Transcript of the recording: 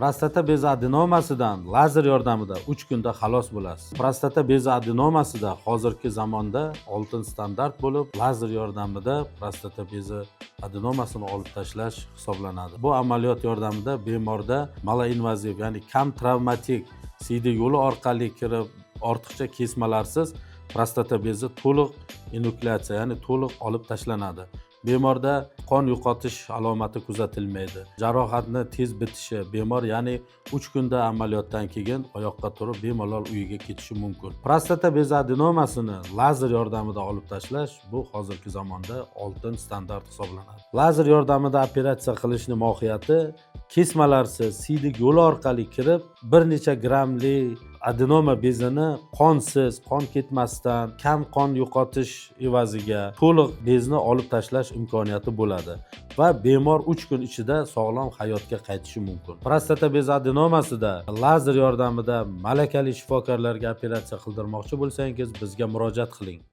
Prostata bezi adenomasidan lazer yordamida 3 kunda xalos bo'lasiz. Prostata bezi adenomasida hozirgi zamonda oltin standart bo'lib, lazer yordamida prostata bezi adenomasini olib tashlash hisoblanadi. Bu amaliyot yordamida bemorda maloinvaziv, ya'ni kam travmatik siydik yo'li orqali kirib, ortiqcha kesmalarsiz prostata bezi to'liq enukleatsiya, ya'ni to'liq olib tashlanadi. Bemorda qon yo'qotish alomati kuzatilmaydi. Jarohatni tez bitishi, bemor, ya'ni 3 kunda amaliyotdan keyin oyoqqa turib, bemalol uyiga ketishi mumkin. Prostata bezi adenomasini lazer yordamida olib tashlash bu hozirgi zamonda oltin standart hisoblanadi. Lazer yordamida operatsiya qilishni mohiyati kesmalarsiz siydik yo'li orqali kirib, bir necha grammli adenoma bezini qonsiz, qon ketmasdan, kam qon yo'qotish evaziga to'liq bezni olib tashlash imkoniyati bo'ladi va bemor 3 kun ichida sog'lom hayotga qaytishi mumkin. Prostata bezi adenomasida lazer yordamida malakali shifokorlarga operatsiya qildirmoqchi bo'lsangiz, bizga murojaat qiling.